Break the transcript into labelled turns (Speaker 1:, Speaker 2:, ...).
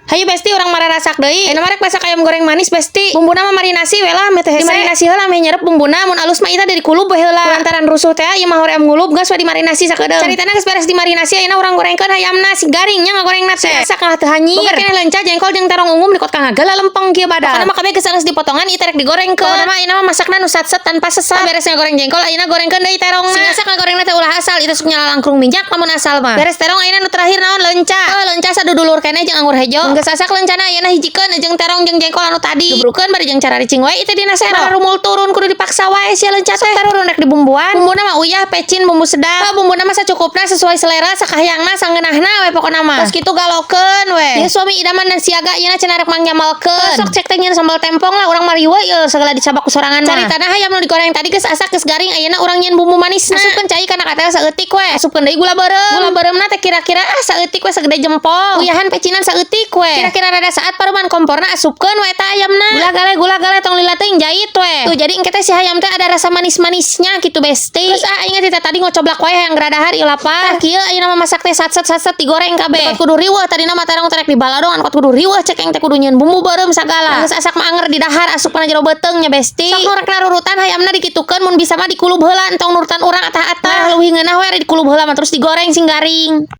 Speaker 1: Hayu, Besti, urang mararasak deui. Ayeuna mah rek masak ayam goreng manis, Besti. Bumbuna mah marinasi we lah, meh teu hese. Dimarinasi heula meh nyerep bumbuna, mun alus mah eta dikulub we heula. Lantaran rusuh teh ieu mah hoream ngulub, geus we dimarinasi sakedeung. Caritana geus beres dimarinasi, ayeuna urang gorengkeun hayamna si garing nya ngagorengna teh. Asak lah teu hanyir. Boga keneh leunca, jengkol jeung terong unggum dikot ka ngagel lempeng kieu badan. Pokona mah kabeh geus alus dipotongan, ieu teh rek digorengkeun. Pokona mah ayeuna mah masakna nu satset tanpa sesat. Beres ngagoreng jengkol, ayeuna gorengkeun deui terongna. Sing asak ngagorengna teh ulah asal, itu sok nyala langkrung minyak lamun asal mah. Beres terong, ayeuna nu terakhir naon? Leunca. Oh, leunca sadudulur keneh jeung anggur hejo. Geus asak leuncana, ayeuna hijikeun jeung terong jeung jengkol anu tadi. Gebrukeun bari jeung cararicing wae itu dina sero. Rumul turun kudu dipaksa wae sia leunca teh. Tarurun rek dibumbuan. Bumbuna mah uyah, pecin, bumbu sedap. Oh, bumbuna mah sacukupna, sesuai selera, sakahayangna, sangeunahna we pokona mah. Terus kitu galokeun we. Ieu suami idaman dan siaga ieu cenah rek mangyamalkeun. Sok cek teh nyieun sambal tempong lah, urang mah riweuh ieu segala dicabak ku sorangan mah. Caritana hayam nu digoreng tadi geus asak, geus garing, ayeuna urang nyieun bumbu manisna. Asupkeun cai kana katel saeutik we. Asupkeun deui gula beureum. Gula beureumna teh kira-kira ah saeutik we, segede jempol. Uyahan pecinan saeutik we. Kira-kira rada saat paruman komporna, asupkeun we eta ayamna. Gula gale, gula gale, tong lila teuing, jait we. Tuh, jadi engke teh si hayam teh ada rasa manis-manisnya gitu, Besti. Terus ah aing teh tadi ngocoblak wae hayang geradahar ieu lapar. Tah kieu ayeuna mah masak teh satset satset digoreng kabeh. Kot kudu riweuh, tadina mah terong teh rek dibaladongan, kot kudu riweuh cek aing teh kudu nyieun bumbu beureum sagala. Geus asak mah anger di dahar, asup kana jero beuteung nya, Besti. Sok nu rek narurutan hayamna dikitukeun, mun bisa mah dikulub heula, entong nurutan urang atah-atah. Leuwih ngeunah we dikulub heula mah terus digoreng sing garing.